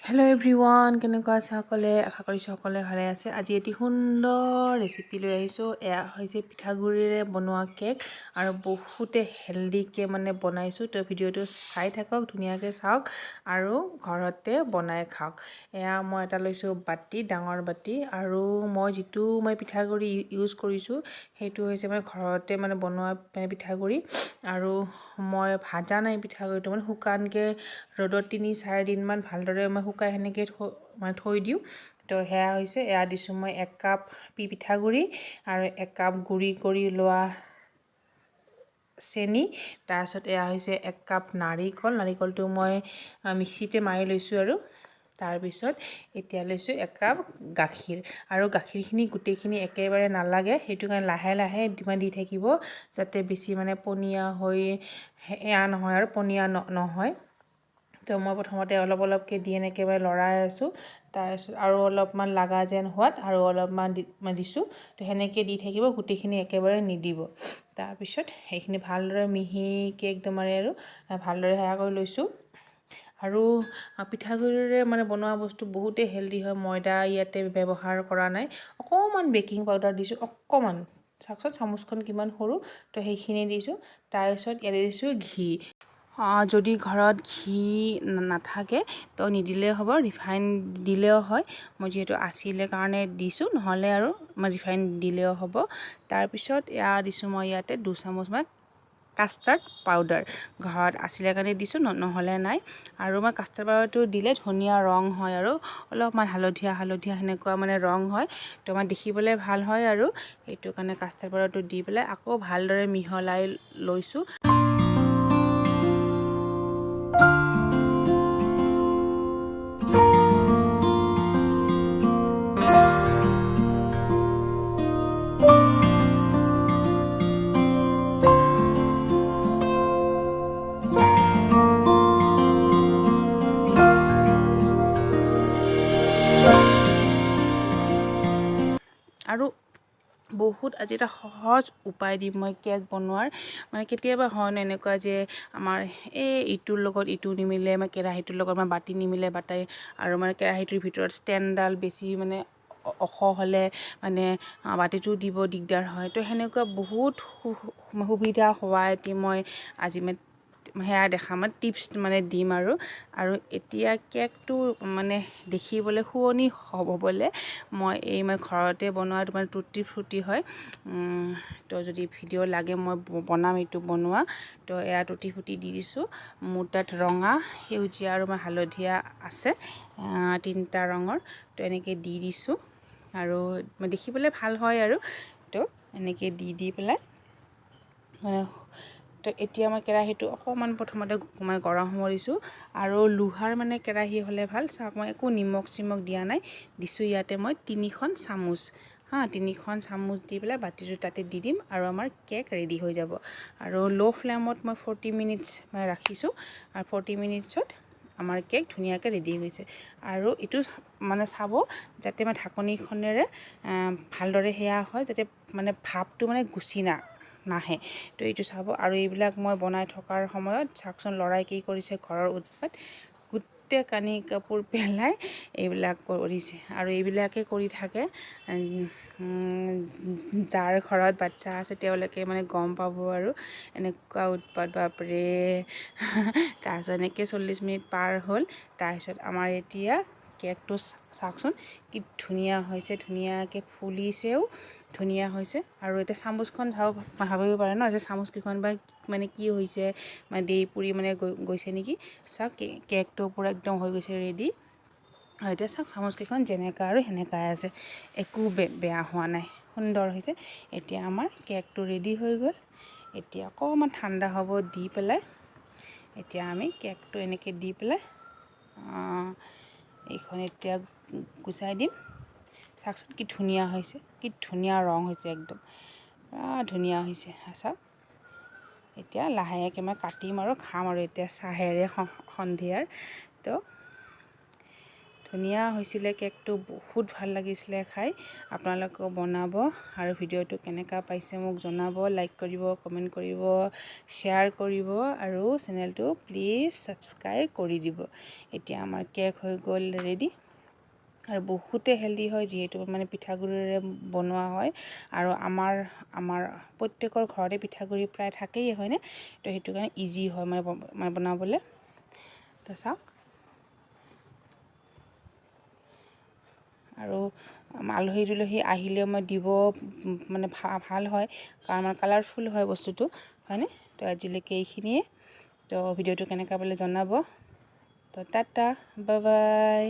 Hello' everyone, কেনেকুৱা আছে সকলোৱে? আশা কৰিছোঁ সকলোৱে ভালে আছে। আজি এটি সুন্দৰ ৰেচিপি লৈ আহিছোঁ। এয়া হৈছে পিঠাগুড়িৰে বনোৱা কেক আৰু বহুতে হেল্ডিকৈ মানে বনাইছোঁ। তো ভিডিঅ'টো চাই থাকক, ধুনীয়াকৈ চাওক আৰু ঘৰতে বনাই খাওক। এয়া মই এটা লৈছোঁ বাতি, ডাঙৰ বাতি, আৰু মই যিটো মই পিঠাগুড়ি ইউজ কৰিছোঁ সেইটো হৈছে মানে ঘৰতে মানে বনোৱা মানে পিঠাগুড়ি। আৰু মই ভাজা নাই পিঠাগুড়িটো, মানে শুকানকৈ ৰ'দত 3-4 দিনমান ভালদৰে মই শুকাই সেনেকৈ মানে থৈ দিওঁ। তো সেয়া হৈছে, এয়া দিছোঁ মই 1 কাপ পিঠাগুড়ি আৰু 1 কাপ গুড়ি কৰি লোৱা চেনি। তাৰপিছত এয়া হৈছে 1 কাপ নাৰিকল, নাৰিকলটো মই মিক্সিতে মাৰি লৈছোঁ। আৰু তাৰপিছত এতিয়া লৈছোঁ 1 কাপ গাখীৰ, আৰু গাখীৰখিনি গোটেইখিনি একেবাৰে নালাগে, সেইটো কাৰণে লাহে লাহে দি থাকিব, যাতে বেছি মানে পনীয়া হৈ এয়া নহয় আৰু পনীয়া নহয়। তো মই প্ৰথমতে অলপ অলপকৈ দি এনেকৈ মানে লৰাই আছোঁ। তাৰপিছত আৰু অলপমান লগা যেন হোৱাত আৰু অলপমান দিছোঁ। তো সেনেকৈ দি থাকিব, গোটেইখিনি একেবাৰে নিদিব। তাৰপিছত সেইখিনি ভালদৰে মিহিকৈ একদম আৰু ভালদৰে সেয়া কৰি লৈছোঁ। আৰু পিঠাগুড়িৰে মানে বনোৱা বস্তু বহুতেই হেল্ডি হয়। ময়দা ইয়াতে ব্যৱহাৰ কৰা নাই, অকণমান বেকিং পাউডাৰ দিছোঁ, অকণমান, চাওকচোন চামুচখন কিমান সৰু, তো সেইখিনি দিছোঁ। তাৰপিছত ইয়াতে দিছোঁ ঘি। যদি ঘৰত ঘি নাথাকে তো নিদিলেও হ'ব, ৰিফাইন দিলেও হয়। মই যিহেতু আছিলে কাৰণে দিছোঁ, নহ'লে আৰু মই ৰিফাইন দিলেও হ'ব। তাৰপিছত এয়া দিছোঁ মই ইয়াতে 2 চামুচ মানে কাষ্টাৰ্ড পাউডাৰ, ঘৰত আছিলে কাৰণে দিছোঁ, নহ'লে নাই। আৰু মই কাষ্টাৰ্ড পাউডাৰটো দিলে ধুনীয়া ৰং হয় আৰু অলপমান হালধীয়া হালধীয়া সেনেকুৱা মানে ৰং হয়, তো মানে দেখিবলৈ ভাল হয়। আৰু সেইটো কাৰণে কাষ্টাৰ্ড পাউডাৰটো দি পেলাই আকৌ ভালদৰে মিহলাই লৈছোঁ। আৰু বহুত আজি এটা সহজ উপায় দিম মই কেক বনোৱাৰ। মানে কেতিয়াবা হয় ন এনেকুৱা যে আমাৰ এই ইটোৰ লগত ইটো নিমিলে, মানে কেৰাহীটোৰ লগত মানে বাতি নিমিলে, বাতাই আৰু মানে কেৰাহীটোৰ ভিতৰত ষ্টেণ্ডডাল বেছি মানে ওখ হ'লে মানে বাতিটো দিব দিগদাৰ হয়। তো সেনেকুৱা বহুত সুবিধা হোৱা এটি মই আজি মানে সেয়া দেখাম, মানে টিপছ মানে দিম। আৰু আৰু এতিয়া কেকটো মানে দেখিবলৈ শুৱনি হ'বলৈ মই এই মই ঘৰতে বনোৱা মানে টুটি ফ্ৰুটি হয়। তো যদি ভিডিঅ' লাগে মই বনাম এইটো বনোৱা। তো এয়া টুটি ফ্ৰুটি দি দিছোঁ। মোৰ তাত ৰঙা, সেউজীয়া আৰু মই হালধীয়া আছে, 3টা ৰঙৰ। তো এনেকৈ দি দিছোঁ আৰু দেখিবলৈ ভাল হয়। আৰু তো এনেকৈ দি দি পেলাই মানে তো এতিয়া মই কেৰাহীটো অকণমান প্ৰথমতে মানে গৰম হ'ব দিছোঁ। আৰু লোহাৰ মানে কেৰাহী হ'লে ভাল। চাওক মই একো নিমখ চিমখ দিয়া নাই, দিছোঁ ইয়াতে মই 3খন চামুচ। 3খন চামুচ দি পেলাই বাতিটো তাতে দি দিম আৰু আমাৰ কেক ৰেডি হৈ যাব। আৰু ল' ফ্লেমত মই 40 মিনিটছ মানে ৰাখিছোঁ আৰু 40 মিনিটছত আমাৰ কেক ধুনীয়াকৈ ৰেডি হৈছে। আৰু এইটো মানে চাব যাতে মানে ঢাকনিখনেৰে ভালদৰে সেয়া হয়, যাতে মানে ভাপটো মানে গুচি নাহে। তো এইটো চাব। আৰু এইবিলাক মই বনাই থকাৰ সময়ত চাওকচোন ল'ৰাই কি কৰিছে, ঘৰৰ উৎপাত, গোটেই কানি কাপোৰ পেলাই এইবিলাক কৰিছে। আৰু এইবিলাকে কৰি থাকে। যাৰ ঘৰত বাচ্ছা আছে তেওঁলোকে মানে গম পাব আৰু এনেকুৱা উৎপাত, বাপৰে। তাৰপিছত এনেকৈ 40 মিনিট পাৰ হ'ল। তাৰপিছত আমাৰ এতিয়া কেকটো চাওকচোন কি ধুনীয়া হৈছে, ধুনীয়াকৈ ফুলিছেও, ধুনীয়া হৈছে। আৰু এতিয়া চামুচখন ভাবিব পাৰে ন যে চামুচকেইখন বা মানে কি হৈছে, মানে দেই পুৰি মানে গৈছে নেকি। চাওক কেকটো পূৰা একদম হৈ গৈছে ৰেডি। আৰু এতিয়া চাওক চামুচকেইখন যেনেকুৱা আৰু সেনেকুৱাই আছে, একো বেয়া হোৱা নাই, সুন্দৰ হৈছে। এতিয়া আমাৰ কেকটো ৰেডি হৈ গ'ল। এতিয়া অকণমান ঠাণ্ডা হ'ব দি পেলাই এতিয়া আমি কেকটো এনেকৈ দি পেলাই এইখন এতিয়া গুচাই দিম। চাওকচোন কি ধুনীয়া হৈছে, কি ধুনীয়া ৰং হৈছে, একদম ধুনীয়া হৈছে। চাওক এতিয়া লাহেকৈ মই কাটিম আৰু খাম আৰু এতিয়া চাহেৰে সন্ধিয়াৰ। তো ধুনীয়া হৈছিলে কেকটো, বহুত ভাল লাগিছিলে খাই। আপোনালোকেও বনাব আৰু ভিডিঅ'টো কেনেকুৱা পাইছে মোক জনাব। লাইক কৰিব, কমেণ্ট কৰিব, শ্বেয়াৰ কৰিব আৰু চেনেলটো প্লিজ ছাবস্ক্ৰাইব কৰি দিব। এতিয়া আমাৰ কেক হৈ গ'ল ৰেডি। আৰু বহুতে হেল্ডি হয়, যিহেতু মানে পিঠাগুড়িৰে বনোৱা হয় আৰু আমাৰ প্ৰত্যেকৰ ঘৰতে পিঠাগুড়ি প্ৰায় থাকেই, হয়নে? তো সেইটো কাৰণে ইজি হয় মানে বনাবলৈ। তো চাওক, আৰু আলহী দুলহী আহিলেও মই দিব মানে ভাল হয়, কাৰণ আমাৰ কালাৰফুল হয় বস্তুটো, হয়নে? তো আজিলৈকে এইখিনিয়ে। তো ভিডিঅ'টো কেনেকুৱা পালে জনাব। তো টাটা, বাই বাই।